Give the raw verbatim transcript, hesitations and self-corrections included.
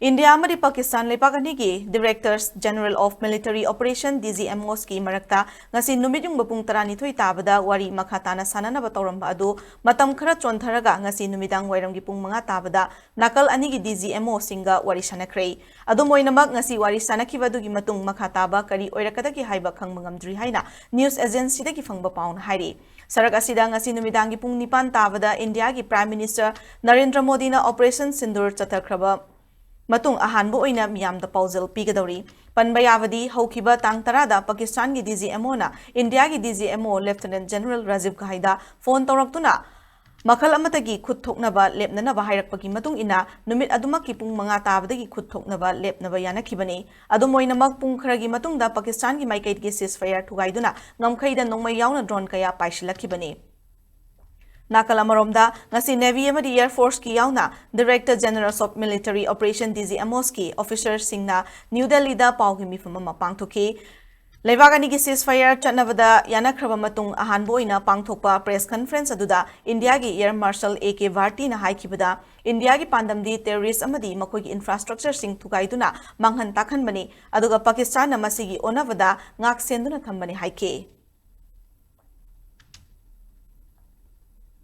India ꯑꯃꯗꯤ ꯄꯥꯀꯤꯁꯇꯥꯟ ꯂꯩꯕꯥꯛ ꯑꯅꯤꯒꯤ Directors General of Military Operation, DGMOs ꯀꯤ ꯃꯔꯛꯇ ꯉꯁꯤ ꯅꯨꯃꯤꯠ ꯌꯨꯡꯕ ꯄꯨꯡ ꯇꯔꯥꯅꯤꯊꯣꯏ ꯇꯥꯕꯗ ꯋꯥꯔꯤ ꯃꯈꯥ ꯇꯥꯅ ꯁꯥꯟꯅꯅꯕ ꯇꯧꯔꯝꯕ ꯑꯗꯨ ꯃꯇꯝ ꯈꯔ ꯆꯣꯟꯊꯔꯒ ꯉꯁꯤ ꯅꯨꯃꯤꯗꯥꯡ ꯋꯥꯏꯔꯝꯒꯤ ꯄꯨꯡ ꯃꯉꯥ ꯇꯥꯕꯗ ꯅꯥꯀꯜ ꯑꯅꯤꯒꯤ DGMO ꯁꯤꯡꯒ ꯋꯥꯔꯤ ꯁꯥꯟꯅꯈ꯭ꯔꯦ꯫ ꯑꯗꯨꯝ ꯑꯣꯏꯅꯃꯛ, ꯉꯁꯤ ꯋꯥꯔꯤ ꯁꯥꯟꯅꯈꯤꯕ ꯑꯗꯨꯒꯤ ꯃꯇꯨꯡ ꯃꯈꯥ ꯇꯥꯕ ꯀꯔꯤ ꯑꯣꯏꯔꯛꯀꯗꯒꯦ ꯍꯥꯏꯕ ꯈꯪꯕ ꯉꯝꯗ꯭ꯔꯤ ꯍꯥꯏꯅ news agency ꯗꯒꯤ ꯐꯪꯕ ꯄꯥꯎꯅ ꯍꯥꯏꯔꯤ꯫ ꯁꯔꯛ ꯑꯁꯤꯗ ꯉꯁꯤ ꯅꯨꯃꯤꯗꯥꯡꯒꯤ ꯄꯨꯡ ꯅꯤꯄꯥꯟ ꯇꯥꯕꯗ ꯏꯟꯗꯤꯌꯥꯒꯤ Prime Minister ꯅꯔꯦꯟꯗ꯭ꯔ ꯃꯣꯗꯤꯅ Operation Sindoor ꯆꯠꯊꯈ꯭ꯔꯕ ꯃꯇꯨꯡ ꯑꯍꯥꯟꯕ ꯑꯣꯏꯅ ꯃꯤꯌꯥꯝꯗ ꯄꯥꯎꯖꯦꯜ ꯄꯤꯒꯗꯧꯔꯤ꯫ ꯄꯟꯕ ꯌꯥꯕꯗꯤ, ꯍꯧꯈꯤꯕ ꯇꯥꯡ ꯇꯔꯥꯗ ꯄꯥꯀꯤꯁꯇꯥꯟꯒꯤ DGMO ꯅ ꯏꯟꯗꯤꯌꯥꯒꯤ DGMO Lieutenant General Rajiv ꯘꯥꯏꯗ phone ꯇꯧꯔꯛꯇꯨꯅ ꯃꯈꯜ ꯑꯃꯠꯇꯒꯤ ꯈꯨꯠ ꯊꯣꯛꯅꯕ ꯂꯦꯞꯅꯅꯕ ꯍꯥꯏꯔꯛꯄꯒꯤ ꯃꯇꯨꯡ ꯏꯟꯅ ꯅꯨꯃꯤꯠ ꯑꯗꯨꯃꯛꯀꯤ ꯄꯨꯡ ꯃꯉꯥ ꯇꯥꯕꯗꯒꯤ ꯈꯨꯠ ꯊꯣꯛꯅꯕ ꯂꯦꯞꯅꯕ ꯌꯥꯅꯈꯤꯕꯅꯤ꯫ ꯑꯗꯨꯝ ꯑꯣꯏꯅꯃꯛ, ꯄꯨꯡ ꯈꯔꯒꯤ ꯃꯇꯨꯡꯗ ꯄꯥꯀꯤꯁꯇꯥꯟꯒꯤ ꯃꯥꯏꯀꯩꯗꯒꯤ ceasefire ꯊꯨꯒꯥꯏꯗꯨꯅ ꯉꯝꯈꯩꯗ ꯅꯣꯡꯃꯩ ꯌꯥꯎꯅ drone ꯀꯌꯥ ꯄꯥꯏꯁꯤꯜꯂꯛꯈꯤꯕꯅꯤ꯫ ꯅꯥꯀꯜ ꯑꯃꯔꯣꯝꯗ, ꯉꯁꯤ Navy ꯑꯃꯗꯤ Air Force ꯀꯤ ꯌꯥꯎꯅ Director Generals of Military Operation, DGMOs ꯀꯤ officer ꯁꯤꯡꯅ ꯅ꯭ꯌꯨ ꯗꯦꯜꯂꯤꯗ ꯄꯥꯎꯒꯤ ꯃꯤꯐꯝ ꯑꯃ ꯄꯥꯡꯊꯣꯛꯈꯤ꯫ ꯂꯩꯕꯥꯛ ꯑꯅꯤꯒꯤ ceasefire ꯆꯠꯅꯕꯗ ꯌꯥꯅꯈ꯭ꯔꯕ ꯃꯇꯨꯡ ꯑꯍꯥꯟꯕ ꯑꯣꯏꯅ ꯄꯥꯡꯊꯣꯛꯄ press conference ꯑꯗꯨꯗ ꯏꯟꯗꯤꯌꯥꯒꯤ Air Marshal A K Bharti ꯅ ꯍꯥꯏꯈꯤꯕꯗ, ꯏꯟꯗꯤꯌꯥꯒꯤ ꯄꯥꯟꯗꯝꯗꯤ terrorist ꯑꯃꯗꯤ ꯃꯈꯣꯏꯒꯤ infrastructure ꯁꯤꯡ ꯊꯨꯒꯥꯏꯗꯨꯅ ꯃꯥꯡꯍꯟ ꯇꯥꯛꯍꯟꯕꯅꯤ, ꯑꯗꯨꯒ ꯄꯥꯀꯤꯁꯇꯥꯟꯅ ꯃꯁꯤꯒꯤ ꯑꯣꯟꯅꯕꯗ ꯉꯥꯛ ꯁꯦꯟꯗꯨꯅ ꯊꯝꯕꯅꯤ ꯍꯥꯏꯈꯤ꯫